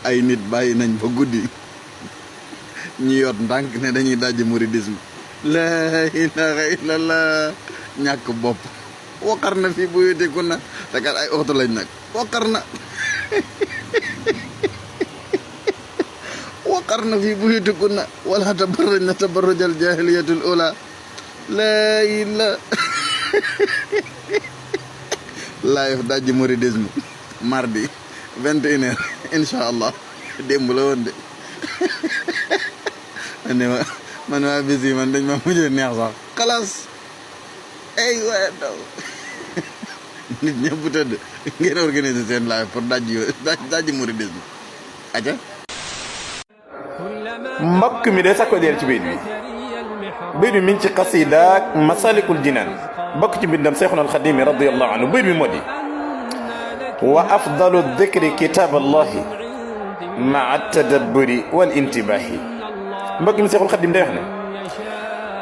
ay nit bàyyi nañ ba guddi ñu yor ndànk ne dañuy dajji mouridisme la ilaha illallah ñàkk bopp waqar na fii buyutikunna te kat ay oto lañ nag waqar na waqar na fii buyutikunna wala tabarrajna tabarrujal jahiliyatul ula la ila live dajji mouridisme mardi 21h incha allah démb la woon de man waa bis yi man dañ ma mujjee neex sax xalaas ay waaye daw nit ñëpp tëdd ngeen organiser seen live pour dajji mouridisme aca mbokk mi de sakko deel ci bayt bi mi ngi ci xasidaak masalikul jinaan bokk ci mbindam Seexuna Alxadimi radiyallahu anhu bayt bi moo di wa afdalu dikri kitaaballahi maa tadabburi wal intibaahi mbokk mi Seexul Xadim day wax ne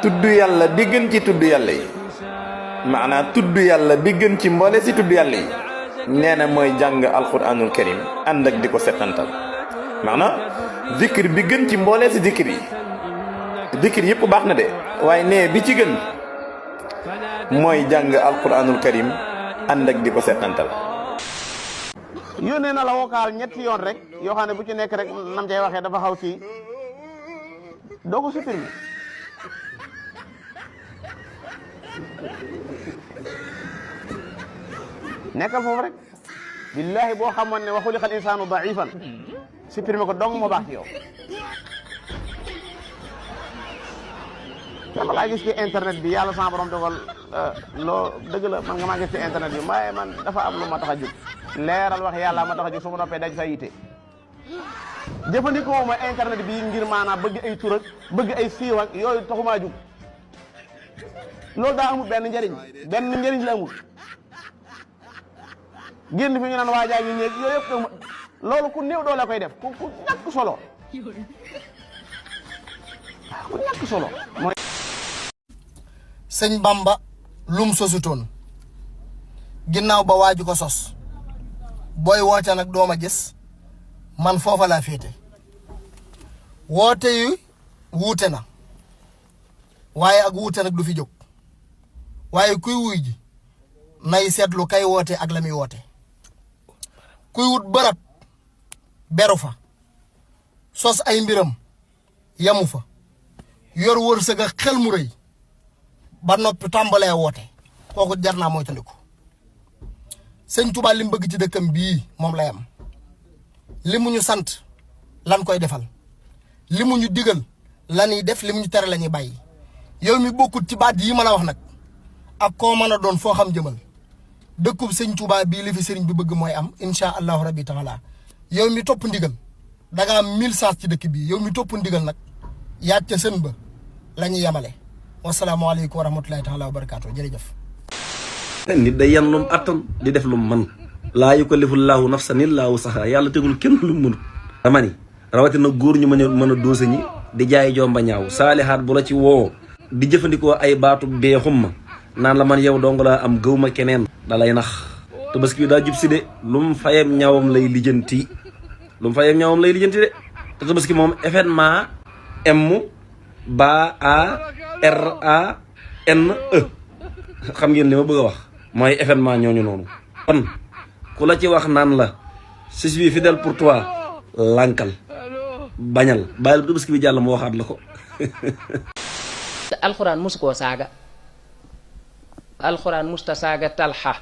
tudd yàlla bi gën ci tudd yàlla yi maanaam tudd yàlla bi gën ci mboole si tudd yàlla yi nee na mooy jàng alquranul karim ànd ak di ko setantal maanaam zikr bi gën ci mboole si zikr yi zikr yëpp baax na de waaye nee bi ci gën mooy jàng alquranul karim ànd ak di ko setantal. yónnee na la vocal ñetti yoon rek yoo xam ne bu ci nekk rek nam cay waxee dafa xaw ci doo ko supprimer nekkal foofu rek billahi boo xamoon ne wa xuliqal insaanu daifan supprimer ko dong moo baax ci yow dama laa gis ci internet bi yàlla sama borom dogal loo dëgg la man nga maa gis ci internet bi waaye man dafa am lu ma tax a jóg leeral wax yàlla ma tax a jóg su ma noppee daj sa yite jëfandikoo ma internet bi ngir maanaam bëgg ay tur ak bëgg ay siiw ak yooyu taxumaa jóg loolu daa amul benn njëriñ la amul génn fi ñu naan waajaa ngi néeg yooyu yëpp loolu ku néew doole koy def ku ñàkk solo ku ñàkk solo mooy sëñ Bamba lum sosutoon ginnaaw ba waaju ko sos booy woote nag dooma gis man foofa laa féete woote yu wuute na waaye ak wuute nag du fi jóg waaye kuy wuy ji nay seetlu kay woote ak la muy woote kuy wut bërëb beru fa sos ay mbiram yamu fa yor wërsëg ak xel mu rëy ba noppi tàmbalee woote kooku jar naa moytandiku sëñ Tuubaa li mu bëgg ci dëkkam bii moom lay am li mu ñu sant lan koy defal li mu ñu digal la ñuy def li mu ñu tere la ñuy bàyyi yow mi bokkut ci baat yi ma la wax nag ak koo mën a doon foo xam jëmal dëkkub sëñ Tuubaa bii li fi sëriñ bi bëgg mooy am incha allahu rabbi taala yow mi topp ndigal da nga am 1000 sens ci dëkk bii yow mi topp ndigal nag yaat ca sën ba la ñuy yemale wasalaamaaleykum wa rahmatulahi taala wa barakaatu jërëjëf. nit day yan lum attan di def lum man laa yukallifullahu nafsan illaa wusahaa yàlla tegul kenn lu mënut dama ni rawatina góor ñu mën a doose ñi di jaay jomba ñaaw saalihaat bu la ci woo di jëfandikoo ay baatu bee xumma naan la man yow dong laa am gëw ma keneen da lay nax tabaski bi daa jub si de lu mu fayam ñaawam lay lijjanti de te tabaski moom événement MBARANE xam ngeen li ma bëgg a wax mooy événement ñooñu noonu kon ku la ci wax naan la je suis fidèle pour toi lànkal bañal bàyyil tabaski bi jàll mu waxaat la ko alxuraan musu koo saaga alxuraan musta saaga Talha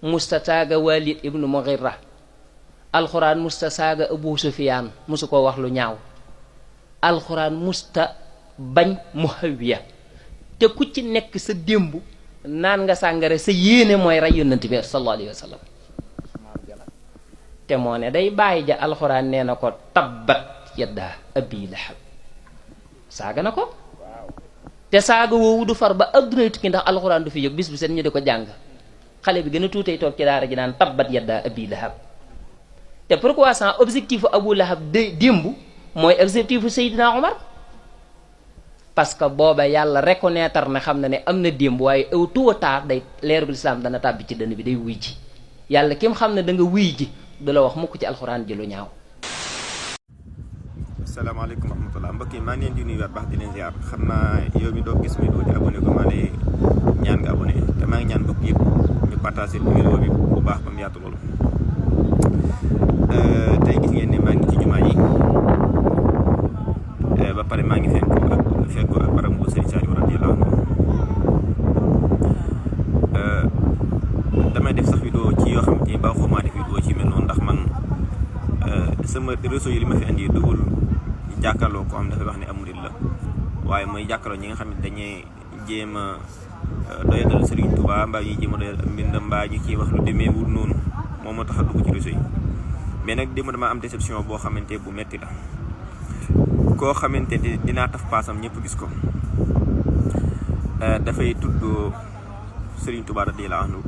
musta saaga Walid ibnu Mughira alxuraan musta saaga Abu Sufyaan musu koo wax lu ñaaw alxuraan musta bañ Muawiya te ku ci nekk sa démb naan nga sàngare sa yéene mooy rey yonent bi sallallahu alayhi wa sallam te moo ne day bàyyi ja alxuraan nee na ko tabbat yadda abi lahab saaga na ko te saaga woowu du far ba addunay tukki ndax alxuraan du fi yëg bis bu set ñu di ko jàng xale bi gën a tuutee toog ci daara ji naan tabbat yadda abi lahab te pourquoi sans objectif Abu Lahab démb mooy objectif Seydina Omar parce que booba yàlla reconnaître na xam na ne am na démb waaye tôt ou tard day leerul islam dana tàbbi ci dënn bi day wuy ji yàlla kim xam ne da nga wuy ji du la wax mukk ci alxuraan ji lu ñaaw. asalaamaaleykum wa rahmatulah mbokk yi maa ngi leen di nuyuwaat baax di leen ziar xam naa yow mi doo gis mi doo ci abonné ko maa lay ñaan nga abonné te maa ngi ñaan mbokk yëpp ñu partagé vidéo bi bu baax ba mu yaatu loolu. tey gis ngeen ne maa ngi ci jumaa yi ba pare maa ngi fekkoo ak baram bu Serigne Saliou radiyallahu anhu damay def sax vidéo ci yoo xam ne baaxoo maa def vidéo ci mel noonu ndax man sama réseau yi li ma fi andi dugul jàkkaarloo ko am dafay wax ne am murid la waaye mooy jàkkaarloo ñi nga xam ne dañuy jéem a doyadal Serigne Touba mbaa ñuy jéem a doyadal mbindam mbaa ñu ciy wax lu demee wul noonu moom moo tax a dugg ci réseau yi mais nag démb dama am déception boo xamante bu metti la koo xamante ne dinaa taf paasam ñëpp gis ko dafay tudd Serigne Touba radiyallahu anhu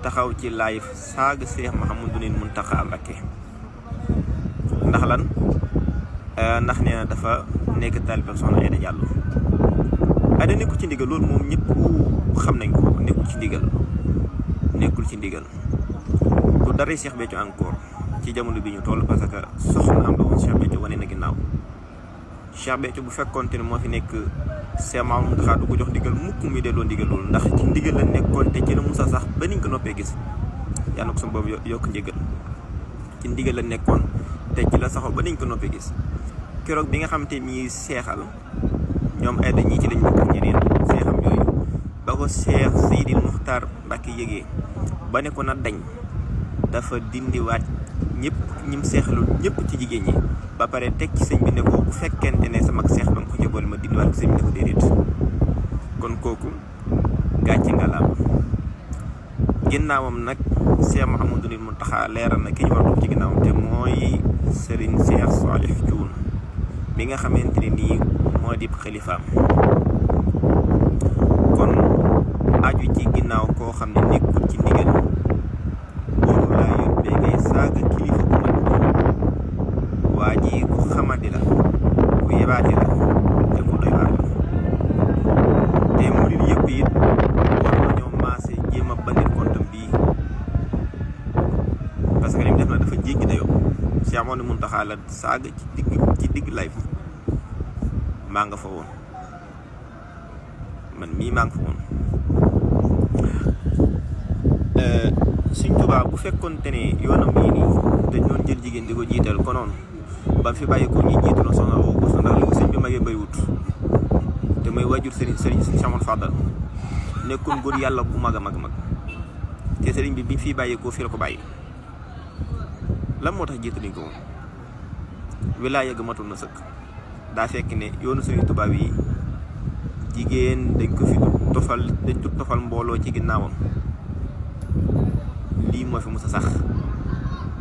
taxaw ci live saaga Cheikh Mouhamadou Mountakha Mbacké ndax lan ndax nee na dafa nekk taalibe Soxna Aïda Diallo Aïda nekkul ci ndigal loolu moom ñëpp xam nañ ko nekkul ci ndigal du dara Cheikh Béthio encore ci jamono bi ñu toll parce que soxna am la woon Cheikh Béthio wane na ginnaaw Cheikh Béthio bu fekkoonte ne moo fi nekk Cheikh Mouhamadou Mountakha du ko jox ndigal mukk muy delloo ndigal loolu ndax ci ndigal la nekkoon te ci la Musa sax ba niñ ko noppee gis yàlla na ko sama boobu yokk njëgal ci ndigal la nekkoon te ci la saxoo ba niñ ko noppee gis keroog bi nga xamante ni seexal ñoom Aïda ñii ci lañ bokk ak ñeneen seexam yooyu ba ko Cheikh Seydil Muxtaar Mbàkke yëgee ba ne ko na dañ dafa dindiwaat ñëpp ñim seexalul ñëpp ci jigéen ñi ba pare teg ci sëñ bi ne ko bu fekkente ne sama seex ba nga ko jëboole ma dindiwaat ko sëñ bi ne ko déedéet kon kooku gàcce ngalaam ginnaawam nag Cheikh Mouhamadou Mountakha leeral na ki ñu war a topp ci ginnaawam te mooy Serigne Cheikh Salih Thioune mi nga xamante ne nii moo di xalifaam kon aju ci ginnaaw koo xam ne nekkul ci ndigal boobu laa yóbbee ngay saaga kilifa bu mat waa ji ku xamadi la ku yebaate la te ku doy waar la te murid yëpp it war nañoo maase jéem a bandil kontam bii parce que li mu def na dafa jéggi dayoo Cheikh Mouhamadou Mountakha la saaga ci digg live maa nga fa woon man mii maa nga fa woon Sëñ Tuubaa bu fekkoonte ne yoonam bii nii dañ doon jël jigéen di ko jiital konoon ba fi bàyyi ko ñi jiitu na soxna woo ko ndax li ko sëñ bi magee baywut te mooy waajur sëriñ Samoon Fadal nekkoon góor yàlla bu mag a mag te sëriñ bi fii bàyyi ko fi la ko bàyyi lan moo tax jiitaluñ ko moom wilaaya ga matul na sëkk daa fekk ne yoonu Sëriñ Tuubaa yi jigéen dañ ko fi tofal mbooloo ci ginnaawam lii moo fi musa sax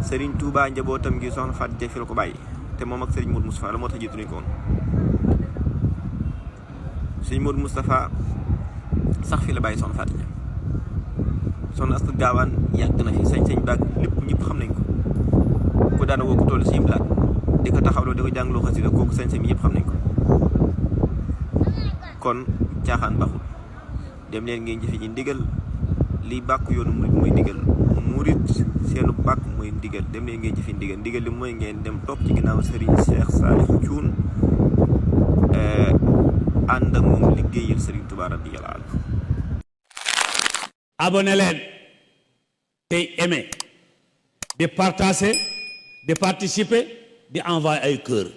Sëriñ Tuubaa njabootam gi soxna Fatou Dia fi la ko bàyyi te moom ak Sëriñ Modou Moustapha la moo tax jiitaluñ ko woon Sëriñ Modou Moustapha sax fi la bàyyi soxna Fatou Dia soxna Asta Gaawaan yàgg na fi sañ-sañ baag lépp ñëpp xam nañ ko ku daana woo ko toll si blaat di ko taxawloo di ko jàngloo xasida kooku sañ-sañ bi yëpp xam nañ ko kon caaxaan baxul dem leen ngeen jëfe ji ndigal liy bàkk yoonu murit mooy ndigal murit seenu bàkk mooy ndigal dem leen ngeen jëfe ndigal li mooy ngeen dem topp ci ginnaaw Serigne Cheikh Salih Thioune ànd ak moom liggéeyal Serigne Touba radiyallahu anhu. abonné leen tey aimé di partager di participer di envoyer ay cœur